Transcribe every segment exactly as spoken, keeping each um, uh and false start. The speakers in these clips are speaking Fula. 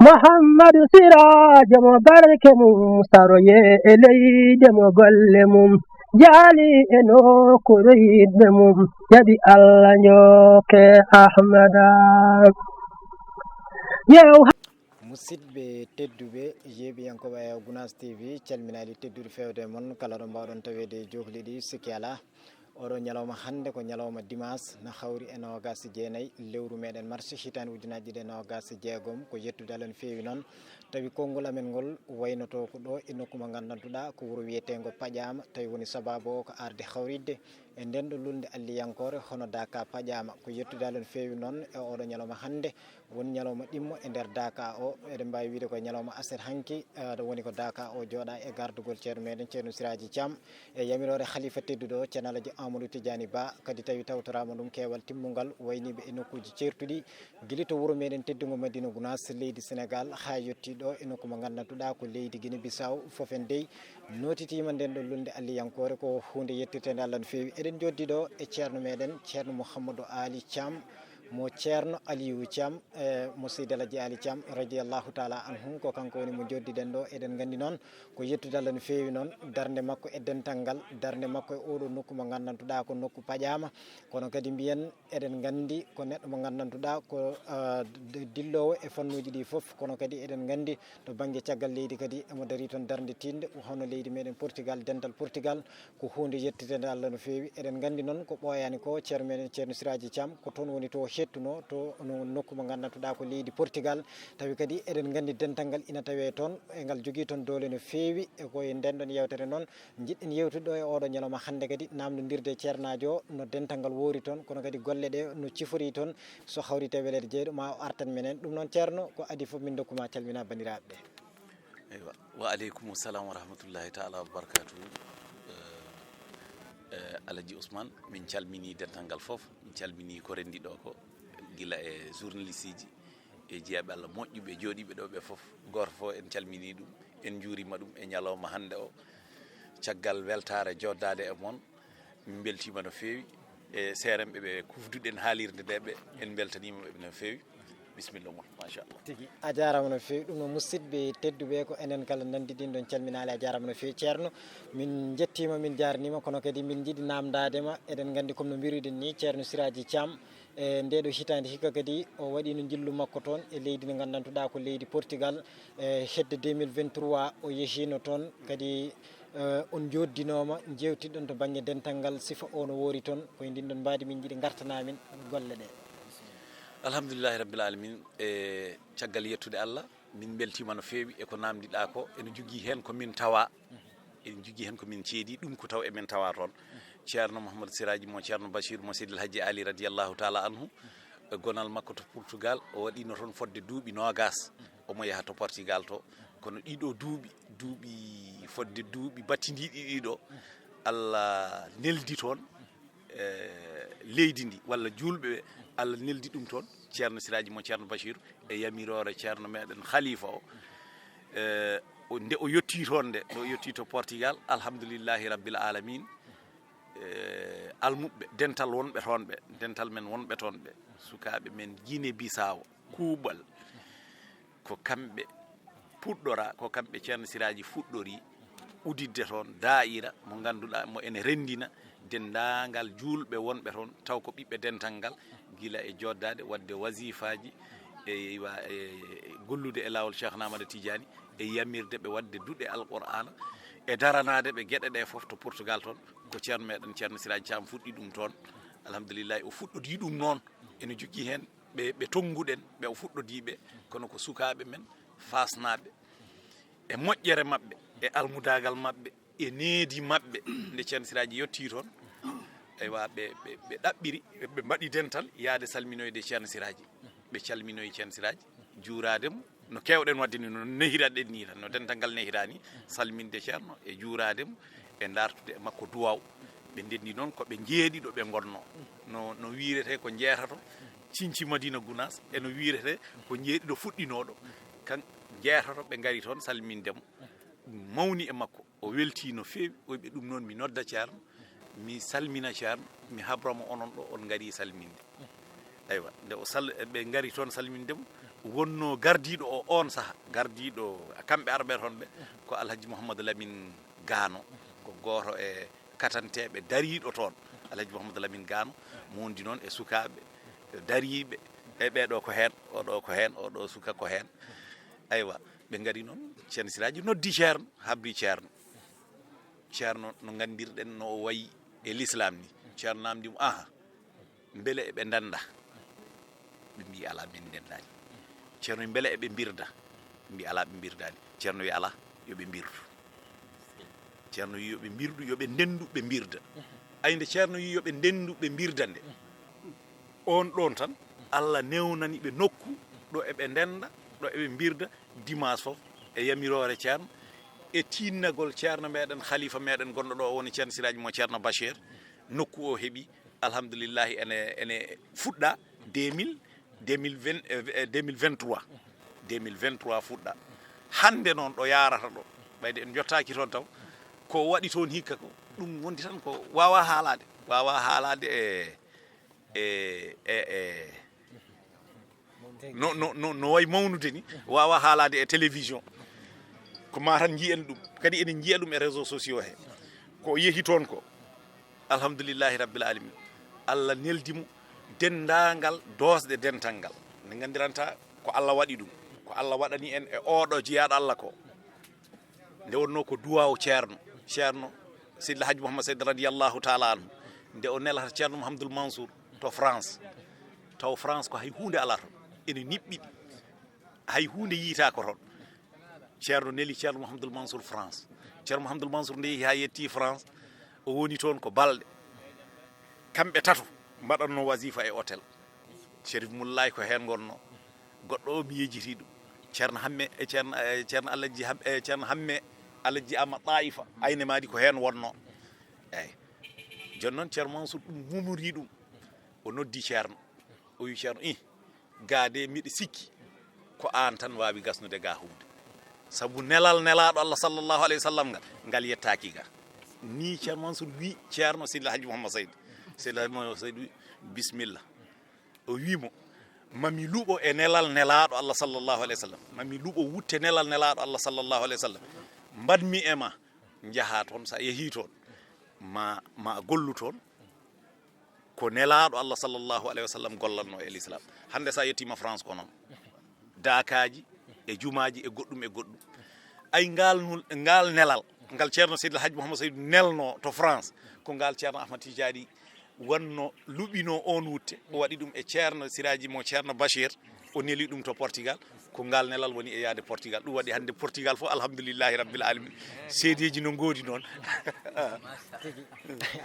Muhammadu Siraajo mo barke mum saroye e leyde mo golle mum jaali e nokkuure yiɗɓe mum jaɓi Allah njooke Ahmada. Yew Musidɓe tedduɓe, yeeɓiyankooɓe Gunaas T V, calminaali tedduɗo feewde mon kala ɗo mbaawɗon taweede e jokli ɗi sikki alaa. Oɗo ñalawma hannde ko ñalawma dimaas na hawri e noogaas e jeenayi lewru meɗen mars hitaande ujunaaji ɗiɗi e noogaas e jeegom. Ko yettude Allah no feewi noon tawi konngol amen ngol waynoto ko ɗo e nokku mo nganndantuɗaa ko wuro wiyeteengo Paƴaama, tawi woni sabaabu o ko arde hawritde e nden ɗo lulnde alliyankoore hono Daaka Paƴaama. Ko yettude Allah no feewi noon e oɗo ñalawma hannde woni ñalawma ɗimmo e nder Daaka o. Eɗen mbaawi wiyde ko e ñalawma aset hanki, eh, woni ko Daaka o jooɗa e gardugol ceerno meɗen Ceerno Siraaji Caam e yamiroore halifa tedduɗo o Ceerno Alaji Amadou Tidiani Ba, kadi tawi tawtoraama ɗum keewal timmungal wayniiɓe e nokkuuji ceertuɗi gila to wuro meɗen teddungo Madina Gunaas, leydi Senegal, haa yettii ɗo e nokku mo nganndantuɗaa ko leydi Gine Bisaw. Fof en dey nootitiima nden ɗo lulnde alliyankoore, ko huunde yettirteende Allah no feewi. Eɗen jooɗdi ɗo e ceerno meɗen Ceerno Mouhamadou Ali Caam mo Ceerno Aliyu Caam, eh, mo Seydi Alaji Ali Caam radiyallahu taala anhu, ko kanko woni mo jooɗdiɗen ɗo. Eɗen nganndi noon ko yettude Allah no feewi noon darnde makko e dental ngal, darnde makko e oɗo nokku mo nganndantuɗaa ko nokku Paƴaama. Kono kadi mbiyen eɗen nganndi ko neɗɗo mo nganndantuɗaa ko, eh, d- dilloowo e fannuuji ɗi fof, kono kadi eɗen nganndi to bannge caggal leydi kadi emo darii toon darnde tiiɗnde hono leydi meɗen Portugal, dental Portugal. Ko huunde yettirteende Allah no feewi. Eɗen nganndi noon ko ɓooyaani ko ceerno meɗen Ceerno Siraaji Caam ko toon woni to hettuno to no- nokku mo nganndantuɗaa ko leydi Portugal. Tawi kadi eɗen nganndi dental ngal ina tawee toon e ngal jogii toon doole no feewi. E ko e nden ɗon yewtere noon njiɗɗen yewtude ɗo e oɗo ñalawma hannde kadi naamnondirde e ceernaajo o no dental ngal woori toon, kono kadi golle ɗe no ciforii toon. So hawritee weleede jeyɗo ma o artan menen. Ɗum noon ceerno ko adii fof min ndokkuma calmina banndiraaɓe ɓe. Eywa. Wa aleykum salam wa rahmatullahi taala wa barakatuhu. Eh, eh, Alaji Ousmane, min calmini dental ngal fof, min calmini ko rendi ɗo ko gila e journaliste ji e jeyaɓe Allah moƴƴuɓe jooɗiɓe ɗo ɓe fof. Goto fof en calmini ɗum, en juurima ɗum e ñalawma hannde o. Caggal weltare joddade e mon, min beltima no feewi e seerenɓe ɓe kufduɗen haalirde nde ɓe, en beltanima ɓe no feewi. Bisimilla mon, machallah. Tigi a jaaraama no feewi. Ɗum no musidɓe tedduɓe ko enen kala nanndi ɗin ɗon calminaali. A jaaraama no feewi ceerno. Min njettiima, min njaarniima, kono kadi min njiɗi naamndaade ma. Eɗen nganndi comme no mbiruɗen ni ceerno Siraaji Caam e ndeɗo hitaande hikka kadi o waɗiino njillu makko toon e leydi ndi nganndantuɗaa ko leydi Portugal. E hedde deux mille vingt-trois o yehiino toon kadi, eh, on njooddinooma njeewtiɗon to bannge dental ngal sifa o no woori toon. Ko e ndin ɗon mbaadi min njiɗi ngartanaa min golle ɗe. Alhamdulillahi rabbil alamin. E caggal yettude Allah, min mbeltima no feewi e ko namdiɗa ko. Ene jogii heen ko min tawa, ene jogii heen ko min ceedi, ɗum ko taw emin tawa toon. Ceerno Mouhamadou Siraji mo Ceerno Bachir mo Seydil Hadji Ali radiyallahu taala anhu, e gonal makko to Portugal, o waɗino toon fodde duuɓi noogas, omo yaha to Portugal to. Kono ɗiɗo duuɓi, duuɓi fodde duuɓi battidiiɗi ɗiɗo, Allah neldi toon e leydi ndi walla juulɓe ɓe, Allah neldi ɗum toon. Ceerno Siraaji mo Ceerno Bachir e yamiroore Ceerno meɗen Khalifa o, e, o- nde o yetti toon nde, nde o yetti to Portugal, alhamdulillahi rabbil alamin. E, almuɓɓe, dental wonɓe toon ɓe, dental men wonɓe toon ɓe, sukaaɓe men Guinée Bissau, kuuɓal, ko kamɓe puɗɗora, ko kamɓe Ceerno Siraaji fuɗɗori udidde toon daa'ira mo ngannduɗaa mo ene renndina denndaangal juulɓe wonɓe toon, taw ko ɓiɓɓe dental ngal, gila e joddaade waɗde wasiifaaji, e wa- e gollude e laawol Cheikh Ahmada Tidiani, e yamirde ɓe waɗde duɗe Alqur'aana, e daranaade ɓe geɗe ɗe fof to Portugal toon. Ko ceerno meɗen Ceerno Siraaji Caam fuɗɗi ɗum toon. Alhamdulillahi, o fuɗɗodii ɗum noon. Ene jogii heen ɓe ɓe tonnguɗen, ɓe o fuɗɗodii ɓe, kono ko sukaaɓe men, faasnaaɓe e moƴƴere maɓɓe, e almudaagal maɓɓe, e needi maɓɓe. Nde Ceerno Siraaji yettii toon, eywa, ɓe ɓe ɓe ɗaɓɓiri, ɓe mbaɗi dental yahde salminoyde Ceerno Siraaji. Ɓe calminoyi Ceerno Siraaji, juuraade mo no keewɗen waɗde ni, no nehiraɗen ni tan, no dental ngal nehira ni, salminde Ceerno e juuraade mo e ndaartude e makko duwaaw. Ɓe ndenndi noon ko ɓe njeeɗiɗo ɓe ngonnoo. No no wiyretee ko njeetato cinci Madina Gunaas, e no wiyretee ko njeeɗiɗo fuɗɗinooɗo. Kan njeetato ɓe ngari toon salminde mo, ɗum mawni e makko. O weltii no feewi, o wiɓe ɗum noon mi nodda Ceerno, mi salmina Ceerno, mi habra mo onon ɗo on ngarii salminde. Eywa, nde o sal- ɓe ngari toon salminde mo, wonnoo gardiiɗo o oon saha, gardiiɗo kamɓe arɓe toon ɓe, ko Alhaji Mouhamadou Lamine Gano, ko gooto e katanteeɓe dariiɗo toon. Alhaji Mouhamadou Lamine Gano mo wondi noon e sukaaɓe dariiɓe, e ɓeeɗo ko heen, oɗo ko heen, oɗo suka ko heen. Aywa, ɓe ngari noon, Ceerno Siraaji noddi Ceerno, habri Ceerno. Ceerno, no nganndirɗen no o wayi e lislaam ni. Ceerno namdi mo, aha, mbele eɓe ndenda? Ɓe mbi, alaa, min ndendaani. Ceerno wi, mbele eɓe mbirda? Ɓe mbi, alaa, ɓe mbirdaani. Ceerno wi, alaa, yo ɓe mbirdu. Ceerno wi, yo ɓe mbirdu, yo ɓe ndendu, ɓe mbirda. Ay, nde Ceerno wi, yo ɓe ndendu, ɓe mbirda nde, oon ɗoon tan, Allah newnani ɓe nokku ɗo eɓe ndenda, ɗo eɓe mbirda dimanche fof, e yamiroore Ceerno, e tiinnagol Ceerno meɗen, khalifa meɗen gonɗo ɗo, o woni Ceerno Siraaji mo Ceerno Bachir. Nokku o heɓi, alhamdulillahi, ene, ene fuɗɗa deux mille, deux mille vingt, euh, deux mille vingt-trois. Deux mille vingt-trois fuɗɗa. Hannde noon ɗo yaarata ɗo, ɓayde en jottaaki toon taw, ko waɗi toon hikka ko, ɗum wondi tan ko waawaa haalaade, waawaa haalaade e, e, e, e, no, no, no, no wayi mawnude ni, waawaa haalaade e télévision. Ko maa tan njiyen ɗum, kadi eɗen njiya ɗum e réseaux sociaux he. Ko o yehi toon ko, alhamdulillahi rabbil alamin, Allah neldi mo denndaangal doosɗe dental ngal. Nde nganndiranta ko Allah waɗi ɗum, ko Allah waɗani en e oɗo jiyaaɗo Allah ko. Nde wonnoo ko duwaaw Ceerno, Ceerno Seydi El Hadji Mouhamed Seydi radiyallahu taala anhu, nde o nelata Ceerno Mouhamadoul Mansour to France, taw France ko hay huunde alaa toon, ene niɓɓiɗi, hay huunde yiytaako toon. Ceerno neli Ceerno Mouhamadoul Mansour France. Ceerno Mouhamadoul Mansour nde yehi haa yetti France, o woni toon ko balɗe. Kamɓe tato mbaɗatno wasifa e hôtel. Chérif Moulaye ko heen ngonnoo. Goɗɗo o mi yejjiti ɗum. Ceerno Hamme, e Ceerno, e Ceerno Alhaji Ham-, e Ceerno Hamme Alhaji Ama Ɗaayifa, Ayne Maadi ko heen wonnoo. Eeyi. Jooni noon Ceerno Mansour ɗum humori ɗum. O noddi Ceerno. O wi Ceerno, "Ih, gaa de miɗo sikki ko aan tan waawi gasnude gaa huunde. Sabu nelal nelaaɗo Allah sallallahu alayhi wa sallam ngal, ngal yettaaki gaa." Ni Ceerno Mansour wi Ceerno Seydi El Hadji Mouhamed Seydi. Seydi El Hadji Mouhamed Seydi wi, "Bisimilla." O wi mo, "Ma mi luɓo e nelal nelaaɗo Allah sallallahu alayhi wa sallam. Ma mi luɓo wutte nelal nelaaɗo Allah sallallahu alayhi wa sallam. Mbaɗmi e ma, njahaa toon, so a yehii toon, ma, ma a gollu toon ko nelaaɗo Allah sallallahu alayhi wa sallam gollatnoo e lislaam. Hannde so a yettiima France ko noon. Daakaaji e jumaaji e goɗɗum e goɗɗum." Ay, ngal nul-, ngal nelal, ngal Ceerno Seydi El Hadji Mouhamed Seydi nelnoo to France, ko ngal Ceerno Ahmad Tijaani wonno luɓinoo oon wutte, o waɗi ɗum e Ceerno Siraaji mo Ceerno Bachir, o neli ɗum to Portugal, ko ngal nelal woni e yahde Portugal. Ɗum waɗi hannde Portugal fof, alhamdulillahi rabbil alamin, seedeeji no ngoodi noon.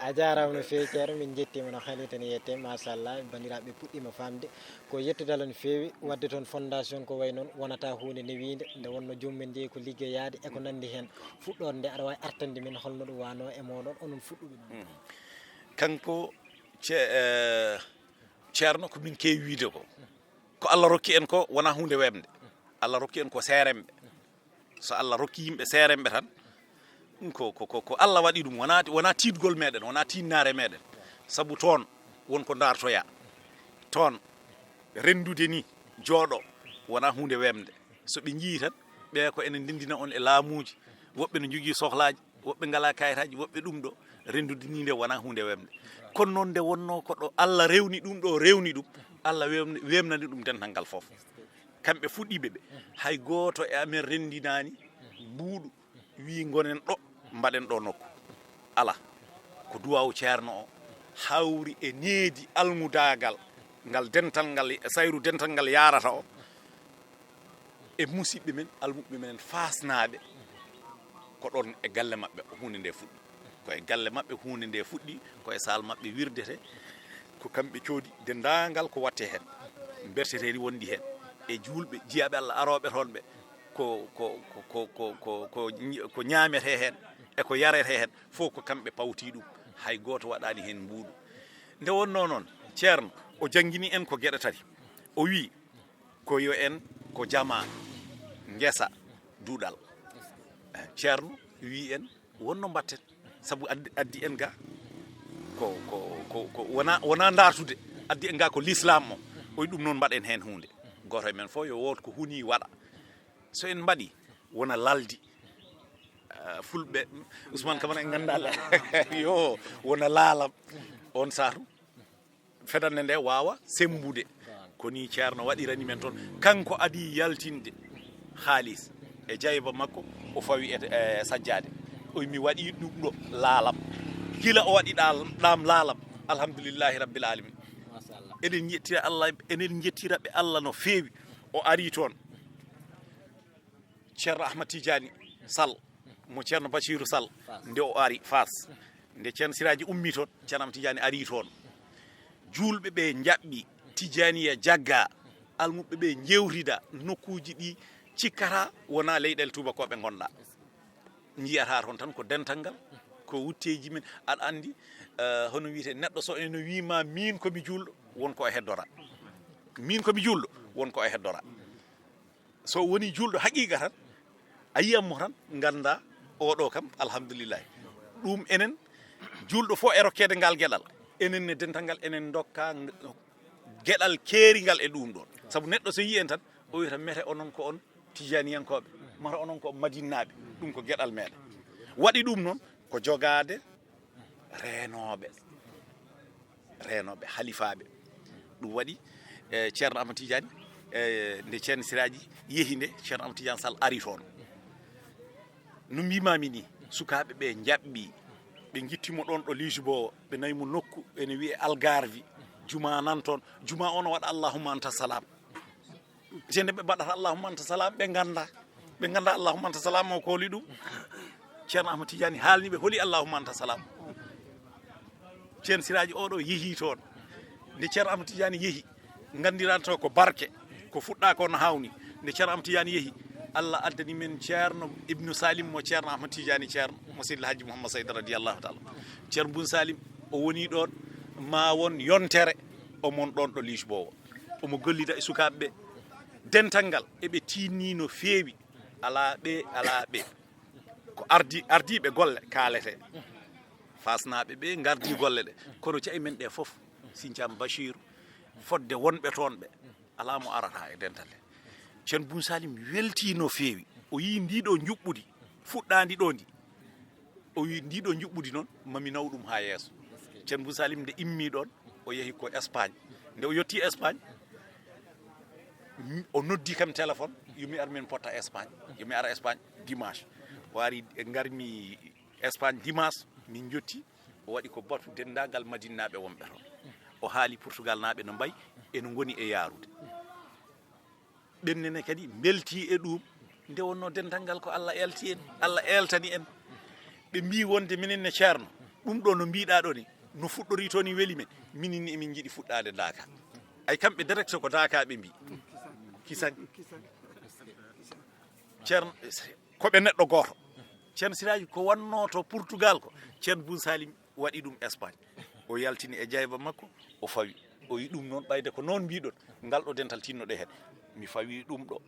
A jaaraama no feewi, Ceerno, min njettiima no haalirta ni yette, machallah, banndiraaɓe puɗɗiima faamde. Ko yettude Allah no feewi, waɗde toon fondation ko wayi noon wonata huunde newiinde, nde wonno joom men njeyi ko liggeyaade e ko nanndi heen. Fuɗɗoode nde, aɗa waawi artande min holno ɗum waanoo e mooɗon, onon fuɗɗuɓe ɗum? Mhm. Kanko ce-, eh, Ceerno, ko min keewi wiyde ko, ko Allah rokki en ko wonaa huunde weeɓnde. Allah rokki en ko seeremɓe. So Allah rokki yimɓe seeremɓe tan, ɗum ko, ko, ko, ko Allah waɗi ɗum, wonaa, wonaa tiiɗgol meɗen, wonaa tiiɗnaare meɗen. Sabu toon won ko ndaartoyaa. Toon, renndude ni, jooɗo, wonaa huunde weeɓnde. So ɓe njiyii tan, ɓe ko ene ndenndina on e laamuuji, woɓɓe no njogii sohlaaji, woɓɓe ngalaa kayitaaji, woɓɓe ɗum ɗo, renndude ni nde wonaa huunde weeɓnde. Kono noon nde wonnoo ko ɗo Allah rewni ɗum, ɗo rewni ɗum, Allah weeɓni-, weeɓnani ɗum dental ngal fof. Kamɓe fuɗɗiiɓe ɓe, hay gooto e amen renndinaani mbuuɗu, wii ngonen ɗo, mbaɗen ɗo nokku. Alaa. Ko duwaawu Ceerno o hawri e needi almudaagal ngal dental ngal, sayru dental ngal yaarata o, e musiɓɓe men, almuɓɓe men faasnaaɓe, ko ɗoon e galle maɓɓe huunde nde fuɗɗi. Ko e galle maɓɓe huunde nde fuɗɗi, ko e saal maɓɓe wirdete, ko kamɓe coodi denndaangal ko waɗte heen, mberteteeri wondi heen, e juulɓe, jiyaaɓe Allah arooɓe toon ɓe, ko, ko, ko ñaametee heen, e ko yaretee heen, fof ko kamɓe pawtii ɗum, hay gooto waɗaani heen mbuuɗu. Nde wonnoo noon, Ceerno, o janngini en ko geɗe tati. O wii, ko yo en, ko jamaa, ngesa, duɗal. Eh, Ceerno wii en, wonno mbaɗten, sabu addi, addi en ga ko, ko, ko, ko wona, wona dartude, addi en ga ko l'islam o, o wi ɗum noon mbaɗen heen huunde. Gooto e men fof yo woot ko huni waɗa. So en mbaɗi, wona laldi. Ah, fulɓe, Ousmane Camara en nganndaa la-, yo, wona laalam. On saatu, fedande nde waawa semmbude. Ko ni Ceerno waɗirani men toon. Kanko adii yaltinde haalis e jayba makko, o fawi e, e sajjaade. O wi, "Mi waɗi ɗum ɗo laalam." Gila o waɗi ɗaal-, ɗaam laalam, alhamdulillahi rabbil alamin. Eɗen njettira Allah, eɗen njettira ɓe Allah no feewi. O ari toon. Ceerno Ahmad Tidiane Sall, mo Ceerno Bachirou Sall, nde o ari Faas, nde Ceerno Siraaji ummi toon, Ceerno Ahmad Tidiane ari toon. Juulɓe ɓe njaɓɓi, Tijaaniya jagga, almuɓɓe ɓe njewtida, nokkuuji ɗi cikkata wona leyɗeele tuubakooɓe ngonɗa. Njiyata toon tan ko dental ngal, ko wutteeji men. Aɗa anndi, eh, hono wiyetee, neɗɗo so ene wiima, "Miin ko mi juulɗo," won ko o heddora. "Miin ko mi juulɗo," won ko o heddora. So woni juulɗo haqiiqa tan, a yiyan mo tan, ngannda oɗo kam, alhamdulillahi. Ɗum enen, juulɗo fof e rokkeede ngal geɗal. Enen ne dental ngal, enen ndokka ng-, geɗal keeringal e ɗum ɗon. Sabu neɗɗo so yii en tan, o wiyata, "Mete onon ko on Tijaniyankooɓe, mata onon ko on Madinnaaɓe." Ɗum ko geɗal meɗen. Waɗi ɗum noon, ko jogaade reenooɓe, reenooɓe, halifaaɓe. Ɗum waɗi, e, Ceerno Ahmad Tidiane, e, nde Ceerno Siraaji yehi nde, Ceerno Ahmad Tidiane Sall ari toon. No mbimami ni, sukaaɓe ɓe njaɓɓi, ɓe ngitti mo ɗoon ɗo Lijubo, ɓe nawi mo nokku, ene wiyee Algarve, juma nan toon. Juma o no waɗa Allahumma anta salam. Te nde ɓe mbaɗata Allahumma anta salam, ɓe ngannda. Ɓe ngannda Allahumma anta salam o kooli ɗum. Ceerno Ahmad Tidiane haalni ɓe holi Allahumma anta salam. Ceerno Siraaji oɗo yehi toon. Nde Ceerno Ahmad Tidiane yehi, nganndiranto ko barke, ko fuɗɗa ko no hawni. Nde Ceerno Ahmad Tidiane yehi, Allah addani men Ceerno Ibnu Salim mo Ceerno Ahmad Tidiane Ceerno, mo Seydi El Hadji Mouhammad Saïd radiyallahu taala. Ceerno Bun Salim, o woni ɗoon, ma won yontere, o mon ɗoon ɗo Lijubo o. Omo gollida e sukaaɓe ɓe. Dental ngal, eɓe tiinni no feewi. Alaa ɓe, alaa ɓe. Ko ardi-, ardiiɓe golle kaalete. Faasnaaɓe ɓe ngardi golle ɗe. Kono ca'i men ɗe fof, Sinthiane Bachir, fodde wonɓe toon ɓe, alaa mo arata e dental he. Ceerno Bun Salim weltii no feewi. O yii ndii ɗo njuɓɓudi, fuɗɗaandi ɗo ndi. O wi, "Ndii ɗo njuɓɓudi noon, mami naw ɗum haa yeeso." Ceerno Bun Salim nde immi ɗoon, o yehi ko Espagne. Nde o yettii Espagne, m-, o noddi kam téléphone, yo mi ar min potta Espagne, yo mi ara Espagne dimanche. O ari, e ngarmi Espagne dimanche, min njotti, o waɗi ko batu denndaangal Madinnaaɓe wonɓe toon. O haali Portugalnaaɓe no mbayi, eno ngoni e yaarude. Ɓen nene kadi mbeltii e ɗum. Nde wonnoo dental ngal ko Allah eelti en, Allah eeltani en. Ɓe mbii wonde minen ne Ceerno, ɗum ɗo no mbiiɗaa ɗo ni, no fuɗɗorii toon ni weli men, minin ni emin njiɗi fuɗɗaade Daaka. Ay kamɓe direct ko Daaka ɓe mbii. Kisan. Ceerno, ko ɓe neɗɗo gooto. Ceerno Siraaji ko wannoo to Portugal ko, Ceerno Bun Salim waɗi ɗum Espagne. O yaltini e jayba makko, o fawi. O wi ɗum noon, ɓayde ko noon mbiɗon, ngal ɗo dental tinnoɗe heen. Mi fawi ɗum ɗo.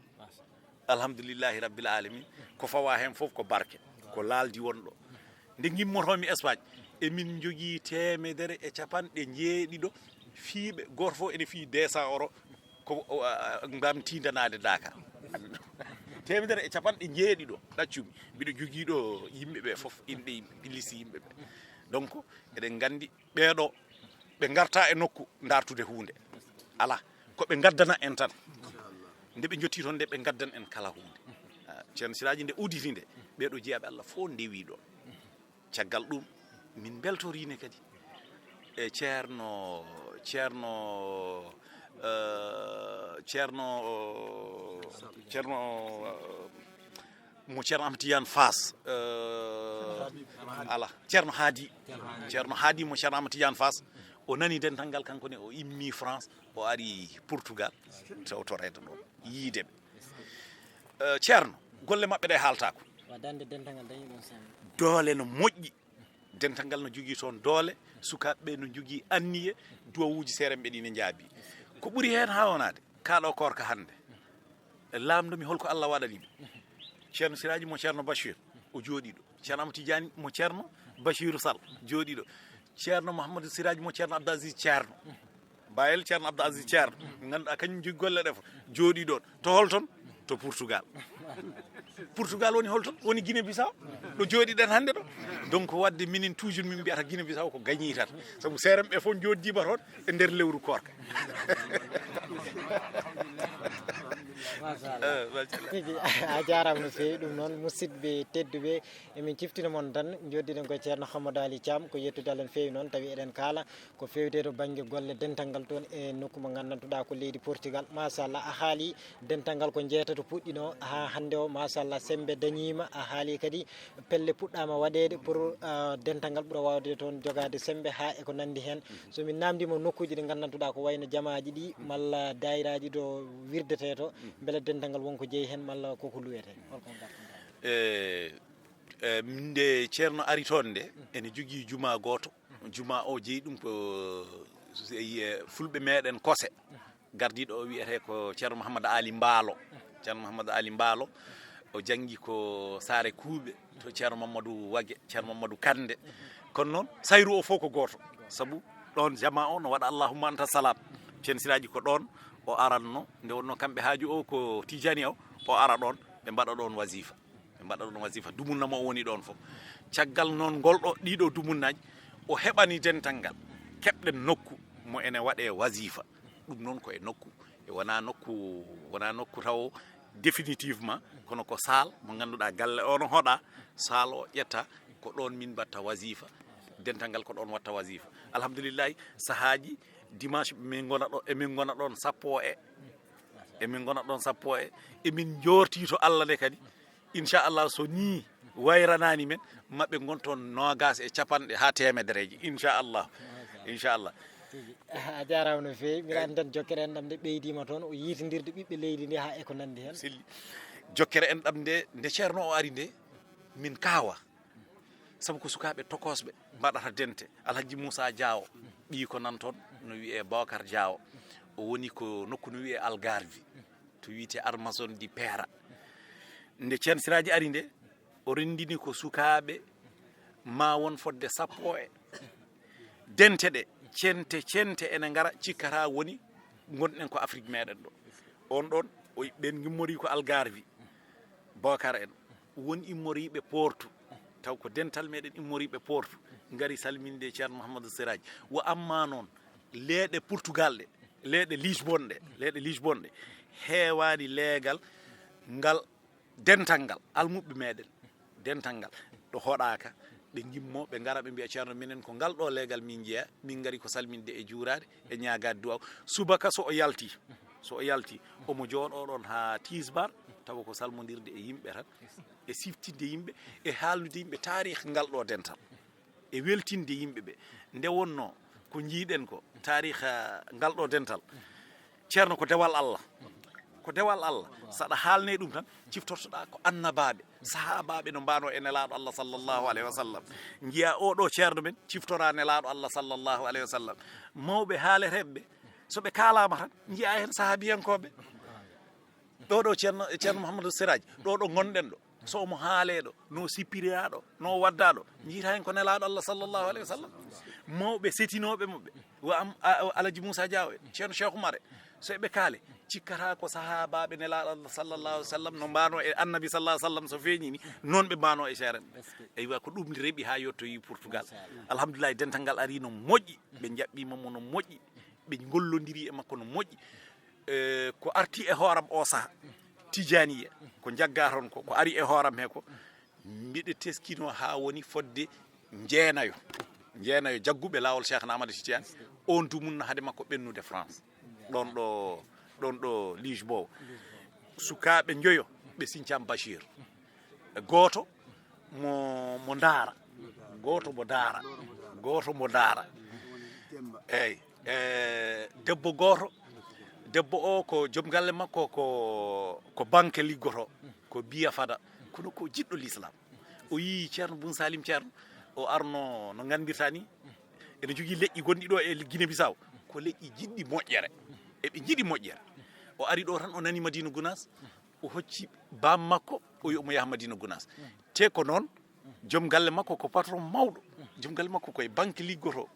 Alhamdulillahi rabbil alamin. Ko fawa heen fof ko barke. Ko laaldi won ɗo. Nde ngimmotomi Espagne, emin njogii teemedere e capanɗe njeeɗiɗo fiiɓe, gooto fof ene fii deux cents euros. Ko, o, a, a, ngam tiindanaade Dakar. Teemedere e capanɗe njeeɗiɗo ɗaccumi. Mbiɗo jogii ɗo yimɓe ɓe fof, inɗe yimɓe, liste yimɓe ɓe. Donc, eɗen nganndi ɓeeɗo, ɓe ngarta e nokku ndartude huunde. Alaa, ko ɓe ngaddana en tan. Nde ɓe njottii toon nde, ɓe ngaddan en kala huunde. Ah, Ceerno Siraaji nde udditi nde, ɓeeɗo jeyaaɓe Allah fof ndewi ɗo. Caggal ɗum, min mbeltoriine kadi e Ceerno, Ceerno, eh, Ceerno, Ceerno, eh, mo Ceerno Ahmad Tidiane Faas, eh, ala, Ceerno Haadi. Ceerno Haadi mo Ceerno Ahmad Tidiane Faas, o nani dental ngal, kanko ne o immi France, o ari Portugal, tawtoreede ɗo, yiide ɓe. Eh, Ceerno, golle maɓɓe ɗe haaltaako. Waɗande dental ngal dañi ɗum sami. Doole no moƴƴi. Dental ngal no jogii toon doole, sukaaɓe ɓe no jogii anniye, duwawuuji seeremɓe ɗi ne njaabii. Ko ɓuri heen haawonaade, kaa ɗo koorka hannde, laamndo mi holko Allah waɗani mi. Ceerno Siraaji mo Ceerno Bachir, o jooɗii ɗo. Ceerno Amadou Tidiane mo Ceerno Bachiru Sall, jooɗii ɗo. Ceerno Mouhamadou Siraaji mo Ceerno Abdou Aziz Ceerno. Bayel Ceerno Abdou Aziz Ceerno, ngannduɗaa kañum jogii golle ɗe fof, jooɗii ɗoon. To hol toon? To Portugal. Portugal woni hol toon? Woni Guinée Bissau, ɗo jooɗiɗen hannde ɗo. Donc, waɗde minen toujours min mbiyata Guinée Bissau ko gañi tan, sabu seeremɓe fof njooɗdiima toon e nder lewru koorka. Eh, machallah. Tigi, a jaaraama no feewi. Ɗum noon, musidɓe tedduɓe, emin ciftina mon tan, njooɗiɗen ko Ceerno Hammadou Ali Thiam, ko yettude Allah no feewi noon, tawi eɗen kaala ko feewde to bannge golle dental ngal toon e nokku mo nganndantuɗaa ko leydi Portugal. Machallah, a haali dental ngal ko jeetato puɗɗino haa hannde o, machallah, semmbe dañiima, a haali kadi pelle puɗɗaama waɗeede pour, ah, dental ngal ɓura waawde toon jogaade semmbe haa e ko nanndi heen. So min naamndiima nokkuuji ɗi nganndantuɗaa ko wayno jamaaji ɗi malla daayiraaji ɗo wirdetee to, mbele dental ngal wonko jeyi heen malla koko luwetee? Holko ngartanɗaa? E, e, nde Ceerno ari toon nde, ene jogii jumaa gooto. Jumaa o jeyi ɗum ko, e, fulɓe meɗen Kose. Gardiiɗo o wiyetee ko Ceerno Mouhammad Ali Mbaalo. Ceerno Mouhammad Ali Mbaalo, o janngi ko Saare Kuuɓe to Ceerno Mamadou Wage, Ceerno Mamadou Kande. Kono noon, sayru o fof ko gooto. Sabu ɗoon jamaa o no waɗa allahumma anta salam. Ceerno Siraaji ko ɗoon o aranno, nde wonnoo kamɓe haaju o ko Tijaani o, o ara ɗoon, ɓe mbaɗa ɗoon wasifa. Ɓe mbaɗa ɗoon wasifa. Dumunna mo o woni ɗoon fof. Caggal noon ngol ɗo, ɗiɗo dumunnaaji, o heɓani dental ngal. Keɓɗen nokku mo ene waɗee wasifa. Ɗum noon ko e nokku. E wonaa nokku, wonaa nokku taw définitivement, kono ko saal mo ngannduɗaa galle o no hoɗa, saal o ƴetta, ko ɗoon min mbatta wasifa. Dental ngal ko ɗoon watta wasifa. Alhamdulillahi, sahaaji dimanche min ngona ɗo, emin ngona ɗoon sappo e, emin ngona ɗoon sappo e, emin njoorti to Allah nde kadi. Inchallah, so nii wayranaani men, maɓe ngon toon noogaas e capanɗe haa teemedereeji. Inchallah. Inchallah. Tigi. A jaaraama no feewi. Mbiɗa anndi tan jokkere enɗam nde ɓeydiima toon, o yiitindirde ɓiɓɓe leydi ndi haa e ko nanndi heen. Selli. Jokkere enɗam nde, nde Ceerno o ari nde, min kaawa. Sabu ko sukaaɓe tokosɓe mbaɗata dente. Alhaji Moussa Diawo, ɓiyi ko nan toon, no wiyee Bokar Diawo. O woni ko nokku no wiyee Algarve, to wiyetee Armason di Pera. Nde Ceerno Siraaji ari nde, o renndini ko sukaaɓe ma won fodde sappo e dente ɗe, cente, cente ene ngara, cikkata woni ngonɗen ko Afrik meɗen ɗo. On ɗon, o, ɓen ngimmorii ko Algarve, Bokar en, won immoriiɓe Portu, taw ko dental meɗen immoriiɓe Portu, ngari salminde Ceerno Mouhamadou Siraaji. Wa amma noon, leeɗe Portugal ɗe, leeɗe Lisbon ɗe, leeɗe Lisbon ɗe, heewaani leegal ngal dental ngal, almuɓɓe meɗen, dental ngal, ɗo hoɗaaka, ɓe ngimmo, ɓe ngara, ɓe mbiya, "Ceerno, minen ko ngal ɗo leegal min njeya, min ngari ko salminde e juuraade, e ñaagaade duwaaw." Subaka so o yalti, so o yalti, omo jooɗo ɗon haa tisbar, tawa ko salmondirde e yimɓe tan, e siftinde yimɓe, e haalnude yimɓe taarih ngal ɗo dental. E weltinde yimɓe ɓe. Nde wonnoo ko njiiɗen ko, taariha ngal ɗo dental, Ceerno ko dewal Allah. Ko dewal Allah. Saɗa haalne ɗum tan, ciftortoɗaa ko annabaaɓe, sahaabaaɓe no mbaano e Nelaaɗo Allah sallallahu alayhi wa sallam. Njiyaa oo ɗo Ceerno men, ciftoraa Nelaaɗo Allah sallallahu alayhi wa sallam. Mawɓe haalereeɓe ɓe, so ɓe kaalaama tan, njiyaa heen sahaabiyankooɓe. Ɗo ɗo Ceerno, Ceerno Mouhamadou Siraj, ɗo ɗo ngonɗen ɗo, so omo haalee ɗo, no sippirira ɗo, no wadda ɗo, njiita heen ko Nelaaɗo Allah sallallahu alayhi wa sallam. Mawɓe setinooɓe mo ɓe, wa am, a, a, Alaji Moussa Diaw en, Ceerno Cheikh Oumar en, so eɓe kaale, cikkata ko sahaabaaɓe Nelaaɗo Allah sallallahu alayhi wa sallam, no mbaano e Annabi sallallahu alayhi wa sallam so feeñi ni, noon ɓe mbaano e seeren. Eywa, ko ɗum reɓi haa yottoyi Portugal. Alhamdulillahi, dental ngal ari no moƴƴi, ɓe njaɓɓiima mo no moƴƴi, ɓe ngollondiri e makko no moƴƴi. E, ko arti e hooram o saha, Tijaniya, ko njagga toon ko, ko ari e hooram he ko, mbiɗa teskino haa woni fodde njeenayo, njeenayo jagguɓe laawol Cheikh Ahmad Tidiane, on dumunna hade makko ɓennude France, ɗon ɗo, ɗon ɗo Lisboa. Sukaaɓe njoyo, ɓe Sinthiane Bachir. Gooto mo, mo Ndaara, gooto mo Ndaara, gooto mo Ndaara. Eeyi, e, debbo gooto, debbo o ko joom galle makko ko, ko banque liggoto, ko Biya Fada, kono ko jiɗɗo l'islam. O yii Ceerno Bun Salim Ceerno, o arno no nganndirta ni, ene jogii leƴƴi gonɗi ɗo e Guinée Bissau, ko leƴƴi jiɗɗi moƴƴere. Eɓe njiɗi moƴƴere. O ari ɗo tan, o nani Madina Gounass, o hocci baam makko, o wi omo yaha Madina Gounass. Te ko noon, joom galle makko ko patron mawɗo. Joom galle makko ko e banque liggoto.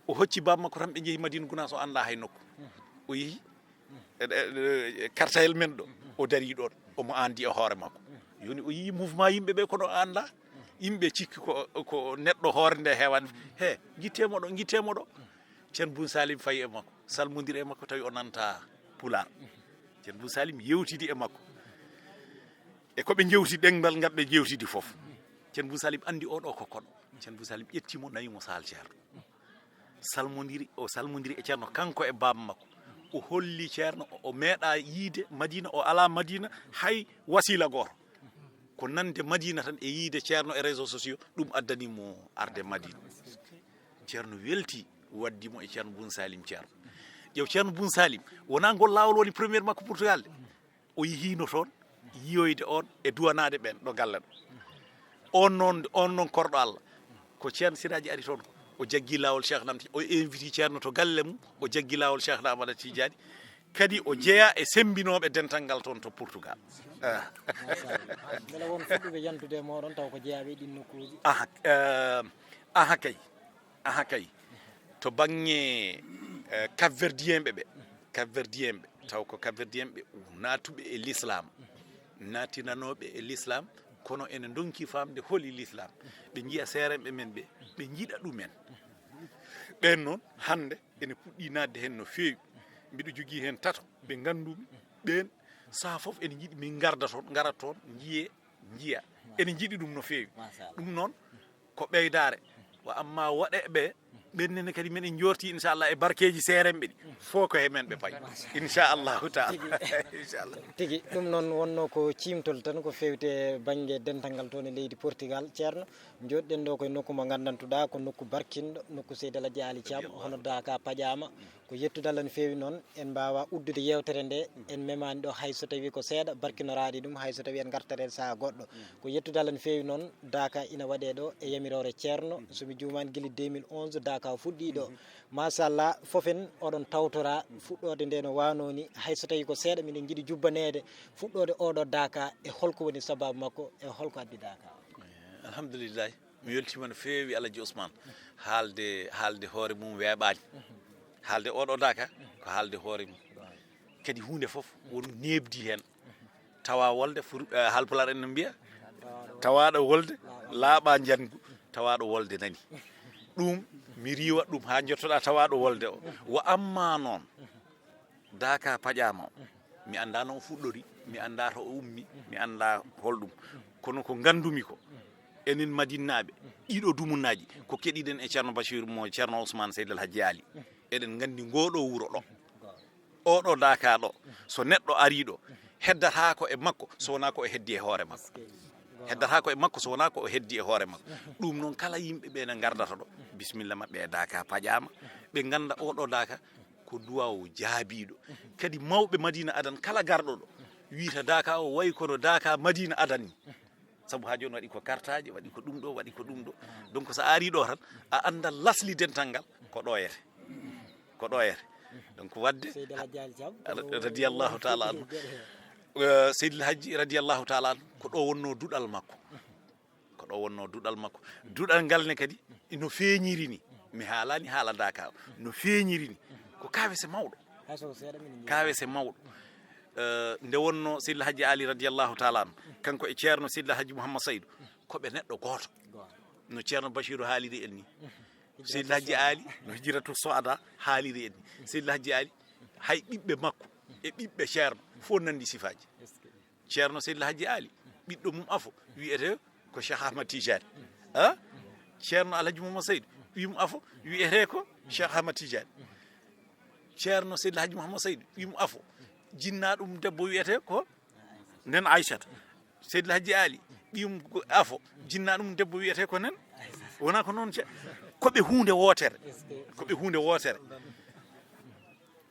O hocci baaba makko tan, ɓe njehi Madina Gunaas, o anndaa hay nokku. O yehi e, e, e, kartayel men ɗo, o darii ɗoon, omo anndi e hoore makko. Yoni o yii mouvement yimɓe ɓe, kono o anndaa. Yimɓe cikki ko, ko neɗɗo hoore nde heewani. He, ngittee mo ɗo, ngittee mo ɗo. Ceerno Bun Salim fayi e makko, salmondiri e makko, tawi o nanta Pulaar. Ceerno Bun Salim yewtidi e makko. E ko ɓe njewti, ɗemngal ngal ɓe njewtidi fof. Ceerno Bun Salim anndi o ɗo ko koɗo. Ceerno Bun Salim ƴetti mo, nawi mo saal Ceerno. Salmondiri, o salmondiri e Ceerno kanko e baaba makko. O holli Ceerno, o, o meeɗa yiide Madina, o alaa Madina hay wasiila gooto. Ko nande Madina tan e yiide Ceerno e réseaux sociaux, ɗum addani mo arde Madina. Ceerno welti, waddi mo e Ceerno Bun Salim Ceerno. Ƴeew, Ceerno Bun Salim, wonaa ngol laawol woni première makko Portugal de. O yehiino toon yiyoyde on e duwanaade ɓeen ɗo galle ɗo. On noon, on noon korɗo Allah, ko Ceerno Siraaji ari toon, o jaggi laawol Cheikh Namti, o inviti Ceerno to galle mum, o jaggi laawol Cheikh Ahmada Tijaani. Kadi o jeyaa e semmbinooɓe dental ngal toon to Portugal. Ah. Mbele won fuɗɗuɓe yantude e mooɗon taw ko jeyaaɓe e ɗin nokkuuji? Aha, eh, aha kay, aha kay. To baŋŋe eh, Capverdienɓe ɓe, Capverdienɓe, taw ko Capverdienɓe naatuɓe e l'islam, naatinanooɓe e l'islam, kono ene ndonki faamde holi l'islam. Ɓe njiya seerenɓe men ɓe, ɓe njiɗa ɗumen. Ɓeen noon, hannde ene puɗɗi naatde heen no feewi. Mbiɗo jogii heen tato, ɓe nganndumi, ɓeen sahaa fof ene njiɗi min ngarda toon, ngara toon, njiyee, njiya. Ene njiɗi ɗum no feewi. Ɗum noon, ko ɓeydaare. Wa amma waɗeɓe ɓen nene kadi, meɗen jorti inchallah e barkeeji seerenɓe ɗi, fof ko he men ɓe payi, inchallahu taala. Inchallah. Tigi, ɗum noon wonno ko ciimtol tan ko feewti e bannge dental ngal toon e leydi Portugal. Ceerno, njooɗiɗen ɗo koye nokku mo nganndantuɗaa ko nokku barkinɗo, nokku Seydi El Hadji Aali Caam, hono Daaka paƴaama. Ko yettude Allah no feewi noon, en mbaawaa uddude yeewtere nde, en memaani ɗo hay so tawii ko seeɗa, barkinoraaɗi ɗum, hay so tawii en ngartat heen sahaa goɗɗo. Ko yettude Allah no feewi noon, Daaka ina waɗee ɗo e yamiroore Ceerno, so mi juumaani gila deux mille onze Daaka o fuɗɗii ɗo. Machallah, fof en oɗon tawtoraa fuɗɗoode nde no waanoo ni, hay so tawii ko seeɗa, miɗen njiɗi jubbaneede fuɗɗoode oɗo Daaka e hol ko woni sabaabu makko e hol ko addi Daaka o. Alhamdulillahi, mi weltiima no feewi Alhaji Ousmane, haalde, haalde hoore mum weeɓaani. Haalde oɗo Daaka ko haalde hoore mum. Kadi huunde fof won neeɓdi heen. Tawa wolde, fur-, eh, Haalpulaar en no mbiya, tawaaɗo wolde, laaɓa njanngu, tawaaɗo wolde nani. Ɗum, mi riiwa ɗum haa njottoɗaa tawaaɗo wolde o. Wa amma noon, Daaka paƴaama o, mi anndaa no o fuɗɗori, mi anndaa to o ummi, mi anndaa holɗum. Kono ko nganndumi ko, enen Madinnaaɓe, ɗiɗo dumunnaaji, ko keɗiɗen e Ceerno Bachir mo Ceerno Ousmane Seydi El Hadji Aali. Eɗen nganndi ngooɗo wuro ɗo. Oɗo Daaka ɗo, so neɗɗo arii ɗo, heddataako e makko so wonaa ko o heddi e hoore makko. Heddataako e makko so wonaa ko o heddi e hoore makko. Ɗum noon, kala yimɓe ɓe ne ngardata ɗo, bisimilla maɓɓe e Daaka paƴaama. Ɓe ngannda oɗo Daaka ko duwaawo jaabiiɗo. Kadi mawɓe Madiina Adan kala garɗo ɗo, wiyta Daaka o wayi kono Daaka Madiina Adan ni. Sabu haa jooni waɗi ko kartaaji, waɗi ko ɗum ɗo, waɗi ko ɗum ɗo. Donc so a arii ɗo tan, a anndan lasli dental ngal ko ɗo yete. Ko ɗo yete. Donc waɗde, Seydi El Hadji Aali Caam, radiyallahu taala anhu. Eh, Seydi El Hadji radiyallahu taala anhu, ko ɗo wonno duɗal makko. Ko ɗo wonno duɗal makko. Duɗal ngal ne kadi, no feeñiri ni. Mi haalaani haala Daaka o. No feeñiri ni. Ko kawese mawɗo. Kawese mawɗo. Eh, nde wonno Seydi El Hadji Aali radiyallahu taala anhu, kanko e Ceerno Seydi El Hadji Mouhammad Saydu, ko ɓe neɗɗo gooto. No Ceerno Bachiru haaliri en ni. Seydi El Hadji Aali no Hijratu Soada haaliri en ni. Seydi El Hadji Aali, hay ɓiɓɓe makko e ɓiɓɓe Ceerno fof nanndi sifaaji. Ceerno Seydi El Hadji Aali, ɓiɗɗo mum afo, wiyetee ko Cheikh Ahmad Tidiane. Ha? Ceerno Alhaji Mouhammad Saydu, ɓiyum afo, wiyetee ko Cheikh Ahmad Tidiane. Ceerno Seydi El Hadji Mouhammad Saydu, ɓiyum afo, jinnaaɗum debbo wiyetee ko nen Aysata. Seydi El Hadji Aali, ɓiyum afo, jinnaaɗum debbo wiyetee ko nen. Wonaa ko noon ce-, ko ɓe huunde wootere. Ko ɓe huunde wootere.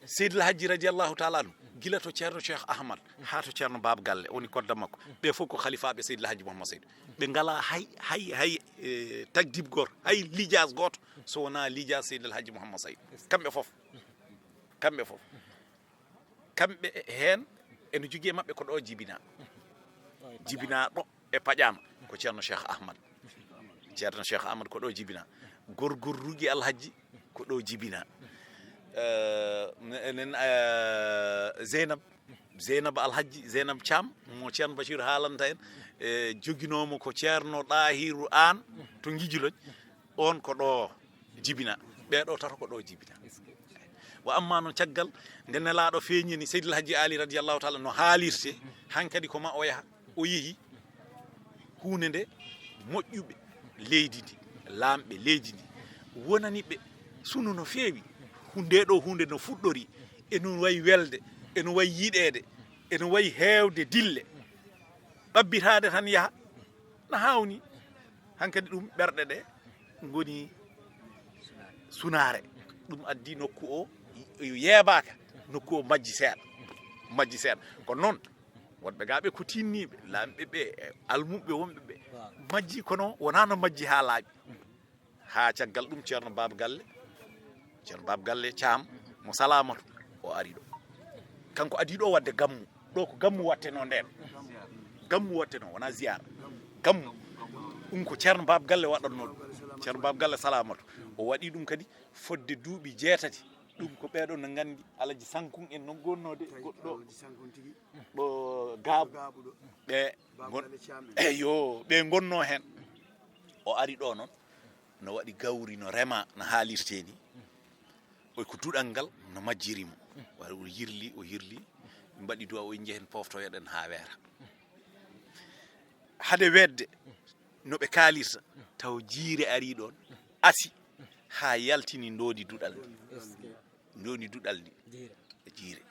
Seydi El Hadji radiyallahu taala anhu, gila to Ceerno Cheikh Ahmad haa to Ceerno Baaba Galle, woni kodda makko. Ɓe fof ko halifaaɓe Seydi El Hadji Mouhammad Saydu. Ɓe ngalaa hay, hay, hay, eh, takdib gooto, hay lijaas gooto, so wonaa lijaas Seydi El Hadji Mouhammad Saydu. Kamɓe fof. Kamɓe fof. Kamɓe heen, ene jogii e maɓɓe ko ɗo jibinaa. Jibinaa ɗo e paƴaama ko Ceerno Cheikh Ahmad. Ceerno Cheikh Ahmad ko ɗo jibinaa. Gorgorruuji Alhajji Ko ɗo jibina. Eh, enen, eh, Zeynab, Zeynab Alhajji, Zeynab Thiam, mo Ceerno Bachir haalanta en, eh, joginoomo ko Ceerno Ɗaahiru Aan to Ngijiloj, on ko ɗo jibina. Ɓee ɗo tato ko ɗo jibina. Wa amma noon caggal nde Nelaaɗo feeñini, Seydil Hajji Ali radiyallahu taala no haalirte, hankadi ko ma o yaha, o yehi, huunde nde moƴƴuɓe leydi ndi, laamɓe leydi ndi, wonani ɓe sunu no feewi. Hu-, nde ɗo huunde no fuɗɗori, eno wayi welde, eno wayi yiɗeede, eno wayi heewde dille, ɓabbitaade tan yaha, na haawni. Hankadi ɗum ɓerɗe ɗe ngoni sunaare. Ɗum addi nokku o yeebaaka, nokku o majji seeɗa, majji seeɗa. Kono noon, wonɓe gaa ɓe ko tinniiɓe, laamɓe ɓe, e almuɓɓe wonɓe ɓe, majji, kono wonaa no majji haa laaɓi. Haa caggal ɗum, Ceerno Baaba Galle, Ceerno Baaba Galle Caam mo Salaamatu, o ari ɗo. Kanko adii ɗo waɗde gammu. Ɗo ko gammu waɗtenoo ndeen. Gammu waɗtenoo, wonaa ziyaara. Gammu. Ɗum ko Ceerno Baaba Galle waɗatnoo ɗum. Ceerno Baaba Galle Salaamatu. O waɗi ɗum kadi fodde duuɓi jeetati. Ɗum ko ɓee ɗoo no nganndi, Alaji Sankun en no gonnoo de, goɗɗo ɗo Gaabu. Ɓe ngon-, eyo, ɓe ngonnoo heen. O ari ɗo noon, no waɗi gawri, no rema, no haalirtee ni. O ko duɗal ngal no majjiri mo. Wa-, o yirli, o yirli. Ɓe mbaɗi duwa, o njehen poftoyoɗen haa weera. Hade weetde, no ɓe kaalirta, taw jiire ari ɗoon, asi, haa yaltini ndondi duɗal ndi. Ndondi duɗal ndi. Jiire. Jiire.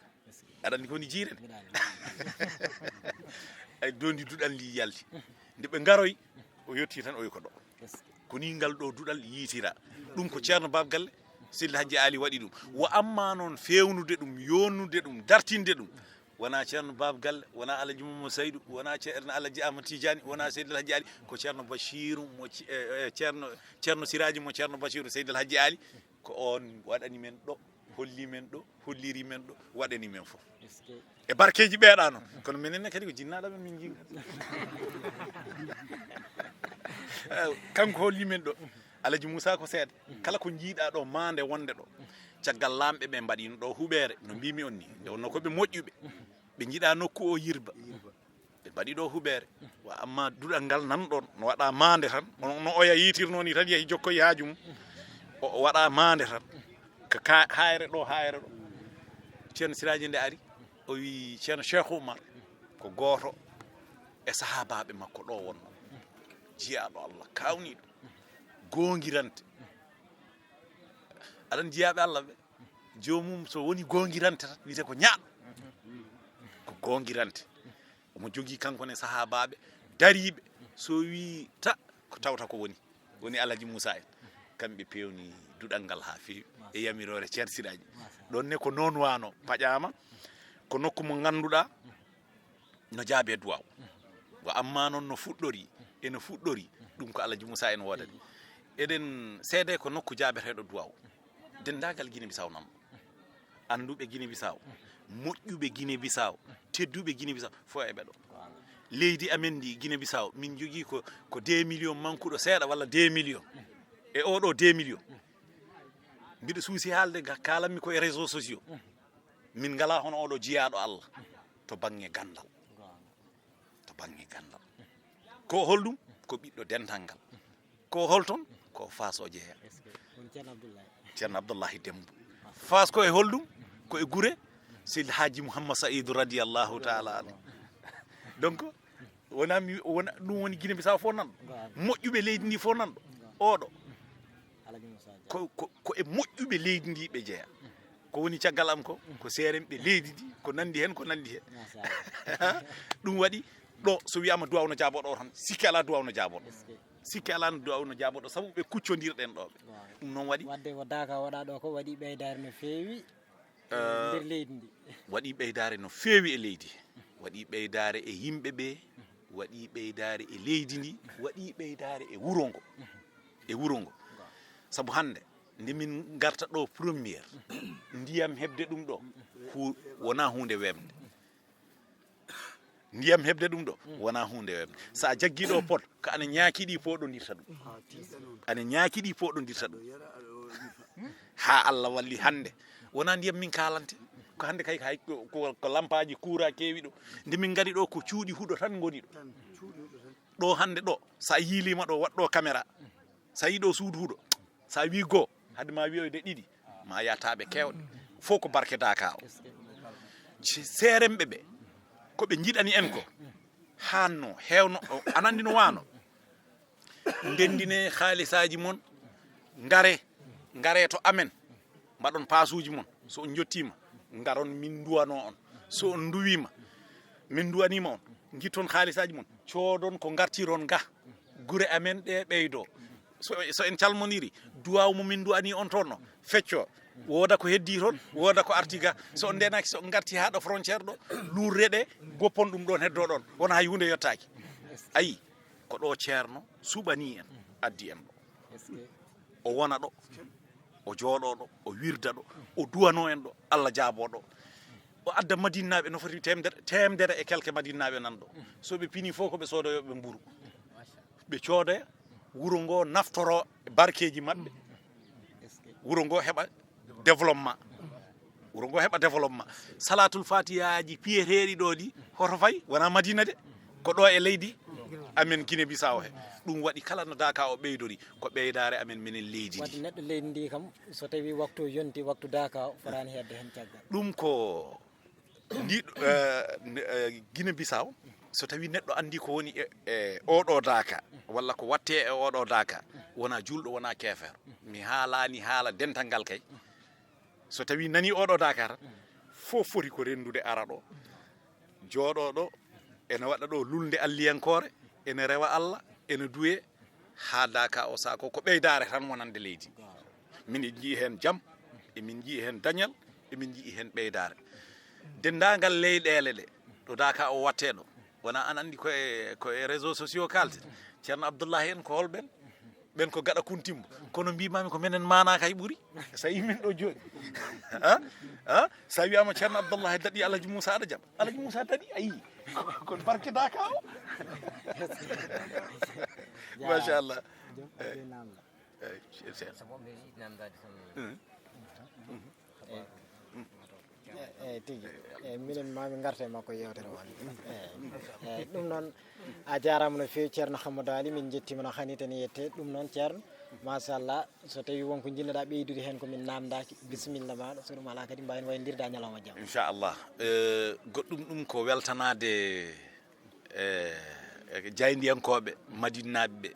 Aɗa anndi ko woni jiire? Mbiɗa anndi. Ay, ndondi duɗal ndi yalti. Nde ɓe ngaroyi, o yetti tan, o wi ko ɗo. Ko ni ngal ɗo duɗal yiytira. Ɗum ko Ceerno Baaba Galle, Seydi Hajji Ali waɗi ɗum. Wa amma noon feewnude ɗum, yooɗnude ɗum, dartinde ɗum, wonaa Ceerno Baaba Galle, wonaa Alaji Mamadou Saydou, wonaa Ceerno Alaji Ahmad Tidiani, wonaa Seydi Hajji Ali, ko Ceerno Bachiru mo ci-, eh, eh, Ceerno, Ceerno Siraji mo Ceerno Bachiru, Seydi Hajji Ali, ko oon waɗani men ɗo, holli men ɗo, holliri men ɗo, waɗani men fof. E barkeeji ɓeeɗa noon. Kono minen ne kadi ko jinnaaɗo men min njii. Eh, kanko holli men ɗo. Alaji Moussa ko seeɗa. Kala ko njiiɗaa ɗo maande wonde ɗo. Caggal laamɓe ɓe mbaɗino ɗo huɓeere, no mbimi on ni. Nde wonno ko ɓe moƴƴuɓe. Ɓe njiɗaa nokku o yirba. Ɓe mbaɗi ɗo huɓeere. Wa amma duɗal ngal nan ɗon, no waɗa maande tan. Ono, no oya yiitirnoo ni tan, yehi jokkoyi haaju mum. O, o waɗa maande tan. Ka, ka hayre ɗo, hayre ɗo. Ceerno Siraaji nde ari, o wi Ceerno Cheikh Oumar ko gooto e sahaabaaɓe makko ɗo wonno. Jiyaaɗo Allah, kaawniiɗo, goongirante. Aɗa anndi jiyaaɓe Allah ɓe, joomum so woni goongirante tan, wiyetee ko ñaaɗo. Ko goongirante. Omo jogii kanko ne sahaabaaɓe dariiɓe, so wii ta, ko tawta ko woni. Woni Alaji Moussa en. Kamɓe peewni duɗal ngal haa feewi e yamiroore Ceerno Siraaji. Ɗon ne ko noon wano, paƴaama ko nokku mo ngannduɗaa no jaabee duwaaw. Wa amma noon no fuɗɗori, e no fuɗɗori, ɗum ko Alaji Moussa en woodani. Eɗen seedee ko nokku jaabeteeɗo duwaaw. Denndaangal Gine Bisaw nan ɗo. Annduɓe Gine Bisaw, moƴƴuɓe Gine Bisaw, tedduɓe Gine Bisaw, fof e ɓe ɗo. Leydi amen ndi, Gine Bisaw, min njogii ko, ko deux millions mankuɗo seeɗa walla deux millions. E oɗo deux millions. Mbiɗo suusi haalde, ga-, kaalanmi ko e réseaux sociaux. Min ngalaa hono oɗo jiyaaɗo Allah to bannge ganndal. To bannge ganndal. Ko holɗum? Ko ɓiɗɗo dental ngal. Ko holton? Ko Faas o jeeya. Est-ce que woni Ceerno Abdoulaye? Ceerno Abdoulaye Dembo. Faas ko e holɗum? Ko e gure Seydi Haaji Mouhammad Saïdou radiyallahu taala anhu. Donc, wona mi, wona, ɗum woni Gine Bisaw fof nan ɗo. Moƴƴuɓe leydi ndi fof nan ɗo. Oɗo. Alaji Moussa Dia. Ko, ko, ko e moƴƴuɓe leydi ndi ɓe jeeya. Ko woni caggal am ko, ko seerenɓe leydi ndi, ko nanndi heen, ko nanndi heen. Machallah. Ɗum waɗi ɗo, so wiyaama duwaaw no jaaboo ɗo tan, sikke alaa duwaaw no jaaboo ɗo. Est-ce que? Sikke alaa no duwaaw no jaaboo ɗo, sabu ɓe kuccondirɗen ɗo ɓe. Waaw. Ɗum noon waɗi. Waɗde ko daaka waɗaa ɗo ko waɗi ɓeydaare no feewi e, eh, nder leydi ndi. Waɗi ɓeydaare no feewi e leydi. Waɗi ɓeydaare e yimɓe ɓe, waɗi ɓeydaare e leydi ndi, waɗi ɓeydaare e wuro ngo. E wuro ngo. Sabu hannde, nde min ngarta ɗo première, ndiyam heɓde ɗum ɗo, hu-, wonaa huunde weeɓnde. Ndiyam heɓde ɗum ɗo, wonaa huunde weeɓnde. So a jaggii ɗo pot, ko ana ñaakiɗi pooɗondirta ɗum. Ana ñaakiɗi pooɗondirta ɗum. Haa Allah walli hannde. Wonaa ndiyam min kaalante. Ko hannde kay, hay ko, ko, ko lampaaji kuura keewi ɗo. Nde min ngari ɗo, ko cuuɗi huɗo tan ngoni ɗo. Ɗo hannde ɗo, so a yiiliima ɗo, waɗ ɗo caméra. So a yii ɗo suudu huɗo, so a wii goo, hade ma wiyoyde ɗiɗi, ma yataɓe keewɗe. Fof ko barke Daka o. Seeremɓe ɓe, ko ɓe njiɗani en ko, hanno, heewno, o, aɗa anndi no waano. Ndenndine haalisaaji mon, ngare, ngare to amen, mbaɗon paasuuji mon. So on njottiima, ngaron min nduwanoo on. So on nduwiima, min nduwaniima on, ngitton haalisaaji mon, coodon ko ngartiron ga. Gure amen ɗe ɓeydoo. So, so en calmoniri, duwaaw mo min nduwanii on toon no, feccoo. Wooda ko heddii toon, wooda ko arti ga. So on ndeenaaki, so on ngarti haa ɗo frontière ɗo, luurre ɗe, goppon ɗum ɗoon, heddoo ɗoon. Wona hay huunde yottaaki. Ayi, ko ɗo Ceerno suɓanii en, addi en ɗo. O wona ɗo, o jooɗoo ɗo, o wirda ɗo, o duwanoo en ɗo, Allah jaaboo ɗo. O adda Madinnaaɓe no foti teemedere, teemedere e quelque Madinnaaɓe nan ɗo. So ɓe pinii fof ko ɓe soodoyooɓe mburu. Ɓe coodoya, wuro ngo naftoroo barkeeji maɓɓe. Wuro ngo heɓa développement. Wuro ngo heɓa développement. Salaatul Faatihaaji piyeteeɗi ɗo ɗi, hoto fay, wonaa Madina de. Ko ɗo e leydi amen Guinée Bissau he. Ɗum waɗi kala no Daka o ɓeydori, ko ɓeydaare amen minen leydi ndi. Wadde neɗɗo leydi ndi kam, so tawi waktu o yonti, waktu Daka o fotaani hedde heen caggal. Ɗum ko ndi, eh, n-, eh, Guinée Bissau, so tawi neɗɗo anndi ko woni e, e oɗo Daka, walla ko watte e oɗo Daka, wona juulɗo, wona keefeero. Mi haalaani haala dental ngal kay. So tawi nani oɗo Daka tan, fof foti ko renndude ara ɗo. Jooɗo ɗo, ene waɗa ɗo lulnde alliyankoore, ene rewa Allah, ene duwe, haa Daka o saako ko ɓeydaare tan wonande leydi. Min njii heen jam, emin njii heen dañal, emin njii heen ɓeydaare. Denndaangal leyɗeele ɗe, ɗo Daka o watte ɗo, wona an anndi ko e, ko e réseaux sociaux kalten. Ceerno Abdullahi en ko holɓen? Ɓen ko gaɗa kuntimbo. Kono mbimami ko menen mana kay ɓuri. So a yii min ɗo jooɗi. Ha? Ha? So a wiyama Ceerno Abdullahi daɗi Alhaji Moussa aɗa jaɓa. Alhaji Moussa daɗi a yii. Ko barke Daka o. Machallah. Eyi, eyi, Cheikh. Eyi, tigi. Eyi, minen ma min ngarta e makko yewtere won. Eyi, eyi, ɗum noon, a jaaraama no feewi, Ceerno Hammadou Ali, min njettiima no hani tan yette. Ɗum noon, Ceerno, machallah, so tawi won ko njiɗnoɗa ɓeydude heen ko min namdaki, bisimilla maɗa, so ɗum ala kadi mbawen wayndirde ñalawma jam. Inchallah. Eh, goɗɗum ɗum ko weltanade, eh, eh, jaayndiyankooɓe Madinaaɓe ɓe,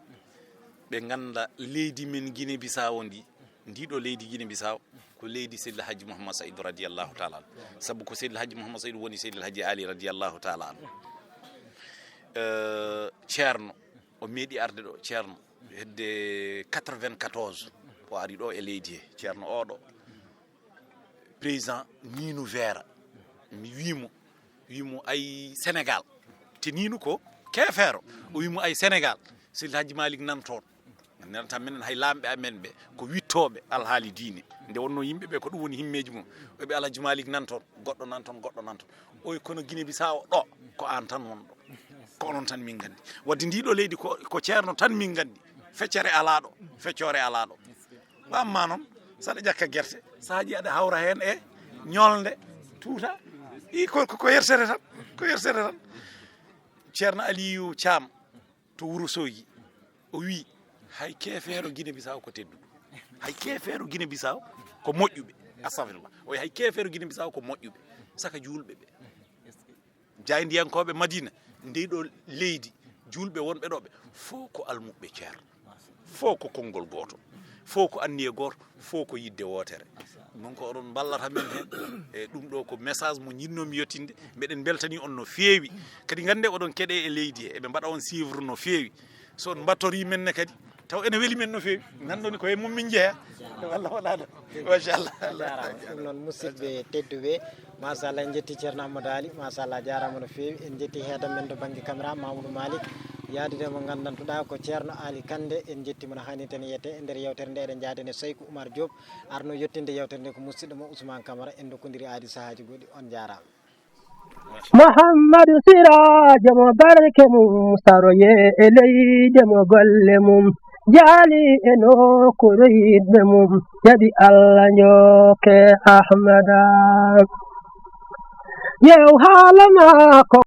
ɓe ngannda leydi men Guinée Bissau ndi, ndiɗo leydi Guinée Bissau, ko leydi Seydi El Hadji Mouhammad Saïd radiyallahu taala anhu. Sabu ko Seydi El Hadji Mouhammad Saïd woni Seydi El Hadji Ali radiyallahu taala anhu. Eh, Ceerno, o meeɗi arde ɗo, Ceerno, hedde quatre-vingt-quatorze, o ari ɗo e leydi he, Ceerno oɗo. Président Nino Vera, mi wimo, wimo ay Sénégal. Te Nino ko keefeero, o wimo ay Sénégal. Seydi El Hadji Malick nan toon. Nanata minen hay laamɓe amen ɓe, ko wittooɓe alhaali diine. Nde wonno yimɓe ɓe, ko ɗum woni himmeeji mum. O ɓe Alhaji Malick nan toon, goɗɗo nan toon, goɗɗo nan toon. Oy, kono Guinée Bissau ɗo, ko aan tan wonɗo. Ko onon tan min nganndi. Wadde ndiɗo leydi ko, ko Ceerno tan min nganndi. Feccere alaa ɗo, feccoore alaa ɗo. Ko amma noon, saɗa ƴakka gerte, saaji aɗa hawra heen e ñolnde, tuuta. I ko, ko, ko yersere tan, ko yersere tan. Ceerno Aliyu Caam to Wuro Soogi, o wii, hay keefeero Guinée Bissau ko tedduɗo. Hay keefeero Guinée Bissau ko moƴƴuɓe. Astahfirullah. O wiyi, hay keefeero Guinée Bissau ko moƴƴuɓe. Saka juulɓe ɓe. Jaayndiyankooɓe Madina, ndey ɗo leydi, juulɓe wonɓe ɗo ɓe, fof ko almuɓɓe Ceerno. Fof ko konngol gooto. Fof ko anniye gooto. Fof ko yidde wootere. Ɗum noon ko oɗon mballata min heen. E ɗum ɗo ko message mo njiɗnomi yettinde. Mbeɗen mbeltani on no feewi. Kadi ngannde oɗon keɗe e leydi he. Eɓe mbaɗa on suivre no feewi. So on mbattorii men ne kadi, taw ene weli men no feewi. Nanɗon ko e mum min njeya. Walla wala ɗo. Machallah. A jaaraama. Ɗum noon, musidɓe tedduɓe, machallah, en njetti Ceerno Amadou Ali, machallah, a jaaraama no feewi. En njetti heedan men to bannge caméra, Mamoudou Malick, yaadude mo nganndantuɗaa ko Ceerno Ali Kande. En njetti mo no hani tan yette e nder yewtere nde. Eɗen njaade ne Seyku Oumar Diop, arno yettinde yewtere nde ko musidɗo mo Ousmane Camara. En ndokkondiri aadi sahaaji goɗɗi. On njaaraama. Muhammadu Siraajo mo barke mum, saroye e leyde mo golle mum. jaali e nokkuure yiɗɓe mum, jaɓi Allah njokke Ahmada. Yew haala maako.